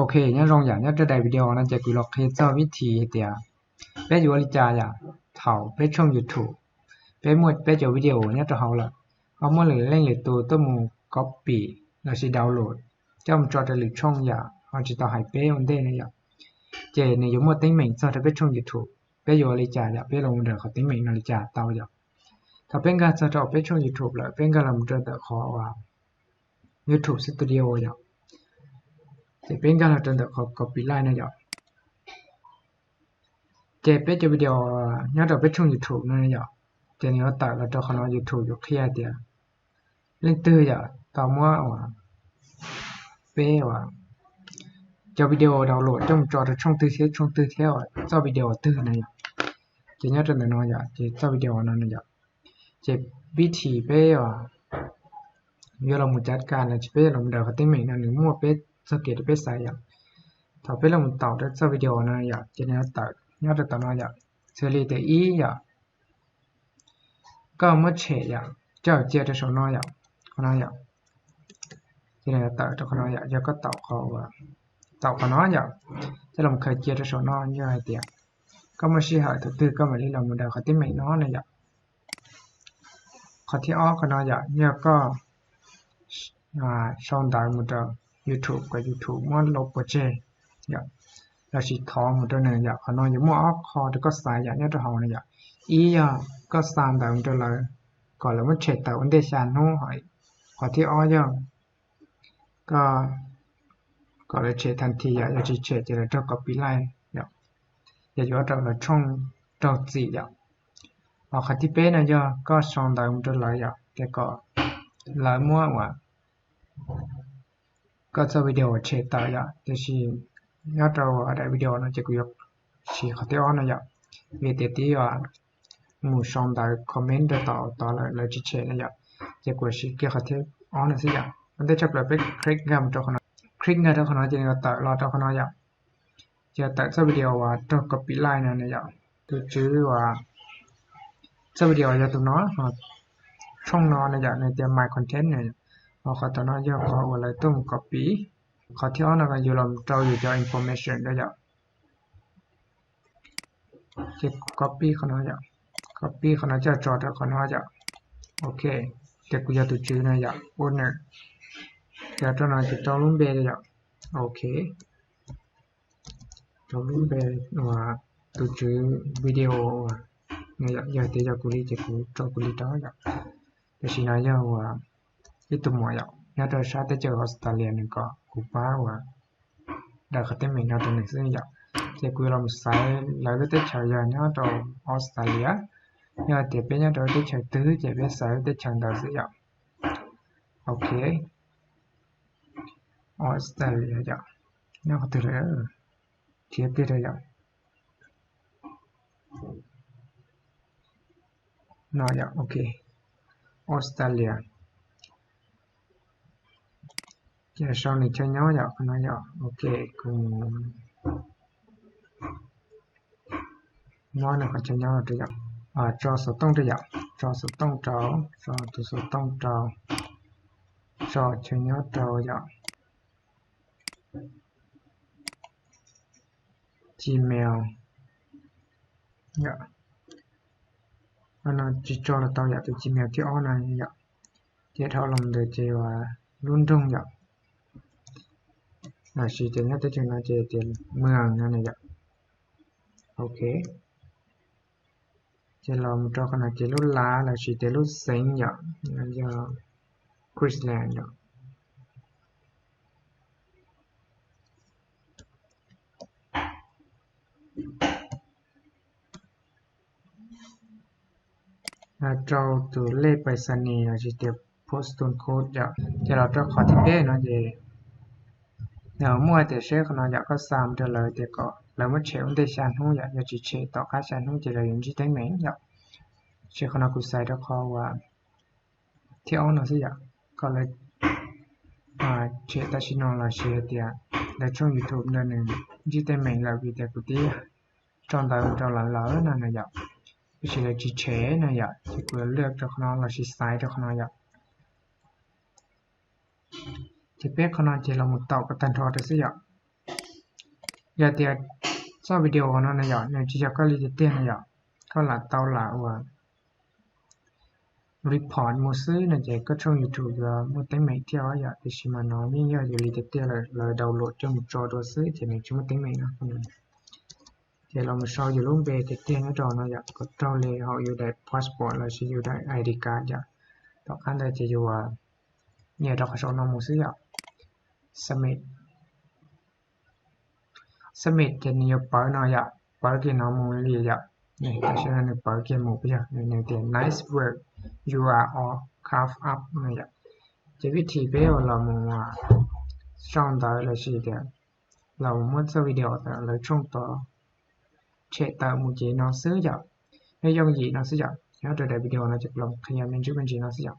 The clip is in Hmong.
Ok, nyob zoo yom, nyob rau daim video no ces kuv los qhia txog vib thim hais tias peb yuav ua li cas yom, thaum peb tshooj YouTube peb muaj peb cov video nyob rau hauv lawm, ho muaj lwm leej lwm tus tuaj mus copy lossis download coj mus tso rau lwm tshooj yom, ho tsis tau hais peb ua ntej na yom, ces nws yuav muaj teeb meem txog rau peb tshooj YouTube. Peb yuav ua li cas yom, peb los mus nrhiav qhov teeb meem no li cas tau yom. Thaum peb nkag txog rau peb tshooj YouTube lawm, peb nkag los mus rau ntawm qhov YouTube Studio yom, ces peb nkag los rau ntawm qhov copyright no yom. Ces peb cov video nyob rau peb tshooj YouTube no yom, ces nws yuav tawm los rau qhov no. YouTube yuav qhia tias leej twg yom tau muab uas peb uas cov video download coj mus tso rau tshooj twg thiab tshooj twg thiab uas txoj video twg na yom. Ces nyob rau ntawm no yom, ces txoj video no yom, ces vib thim peb uas yuav los mus cav kas los sis peb yuav los mus daws qhov teeb meem no nws muaj peb txoj kev rau peb xaiv yom. Thaum peb los mus taum rau txoj video no yom, ces nws yuav tawm nyob rau tom no yom. Xws li tias ib yom, koj muab tshem yom, coj cia rau saum no yom, qhov no yom. Ces nws yuav tawm rau qhov no yom, yog koj taum qhov, taum qhov no yom, coj los khaws cia rau saum no, yog hais tias koj muaj sij hawm thaum twg koj mam li los mus daws qhov teeb meem no na yom. Qhov thib ob qhov no yom, yog koj sau ntawv mus rau YouTube kom YouTube muab lub pov tseg yom, lossis thov mus rau nws yom. Qhov no yuav muaj ob qho rau koj xaiv yom nyob rau hauv no yom. Ib yog koj xa ntawv mus rau lawv kom lawv muab tshem tawm ua ntej xya hnub. Qhov thib ob yog koj kom lawv tshem tag nrho yom, yog tsis tshem ces lawv raug copyright yom, yog yuav rau lawv tshooj raug txim yom. Ho qhov thib peb no yog koj sau ntawv mus rau lawv yom, ces kom lawv muab uas koj txoj video tshem tawm yom. Tiam sis nyob rau daim video no ces kuv yuav siv qhov thib ob no yom, vim tias twb yog mus sau ntawv comment rau tom tod lawm lawv tsis tshem no yom, ces kuv siv kiag qhov thib ob no xwb yom. Ua ntej tshaj plaws peb click nkag mus rau qhov no, click nkag rau qhov no ces nws yuav tawm los rau qhov no yom. Ces tawm txoj video uas raug copyright no na yom. Tus tswv uas txoj video yog tus no, tshooj no na yom, nws tias my content na. Ho qhov tom no yog qhov uas lawv tuaj mus copy. Qhov thib ob no yuav los rau yus cov information rau yom. Ces copy qhov no yom, copy qhov no coj tso rau qhov no yom. Ok, ces kuv yog tus tswv no yom, owner. Ces rau no ces rau lub npe yom. Ok, rau lub npe uas tus tswv video uas no yom, yog tias yog kuv li ces kuv rau kuv li rau yom. Tam sim no yog uas ib tug muam yom nyob rau sab teb chaws Australia nws kom kuv pab uas daws qhov teeb meem no rau nws xwb yom. Ces kuv yuav los xaiv lawv lub teb chaws yog nyob rau Australia. Yog tias peb nyob rau teb chaws twg ces peb xaiv lub teb chaws ntawd xwb yom. Ok, Australia yom, nyob qhov twg lawm, thiab twg rau yom. No yom, ok, Australia. Ces sau nws chaw nyob yom, qhov no yom, ok, kuv muab nws qhov chaw nyob rau yom, tso xov tooj rau yom, tso xov tooj rau, tso tus xov tooj rau, tso chaw nyob rau yom. Gmail yom. No tsis tso los tau yom, tus Gmail thib ob no yom. Ces dhau los ntawd ces uas lub nroog yom, los sis ces nyob teb chaws no ces tias Mường no na yom. Ok, ces los mus rau qhov no ces lub lav los sis tias lub xeev yom, yog Queensland yom. Rau tus lej pais xa nis los sis tias postal code yom. Ces los rau qhov thib peb no ces muaj tias seb qhov no yom, koj xa mus rau lawv tias kom lawv muab tshem ua ntej xya hnub yom, yog tsis tshem tom qab xya hnub ces lawv yuav ntsib teeb meem yom. Ces qhov no kuv xaiv rau qhov uas thib ob no xwb yom, kom lawv tshem tam sim no los sis hais tias lawv tshooj YouTube ntawd nws ntsib teeb meem lawm vim tias kuv twb tso ntawv rau lawv lawm no na yom, tab sis lawv tsis tshem na yom, ces kuv yuav lwaj rau qhov no los sis xaiv rau qhov no yom. Ces peb qhov no ces los mus taum kom tag nrho rau xwb yom. Yog tias txoj video no na yom, nws tsis yog koj li tiag tiag no yom, koj lam tau lam ua report mus xwb no ces koj tshooj YouTube yuav muaj teeb meem thiab os yom. Tiam sis mas no yeej yog yus li tiag tiag lawm, lawv download coj mus tso dua xwb ces nws tsis muaj teeb meem no. Ces los mus sau yus lub npe tiag tiag nyob rau no yom, kom raug li hauv yus daim passport lossis yus daim I D card yom. Tom qab ntawd ces yus nias rau qhov saum no mus xwb yom. Submit. Submit ces nws yuav pawv no yom, pawv kiag no mus li yom. Tam sim no nws pawv kiag mus, yog nws tias nice work, you are all covered up no yom. Ces vim tias peb los mus sau ntawv lossis tias los muab txoj video ntawm lawv tshooj tod tshem tawm mus ces no xwb yom. Nyob yooj yim no xwb yom, nyob rau daim video no ces los qhia me ntsis me ntsis no xwb yom.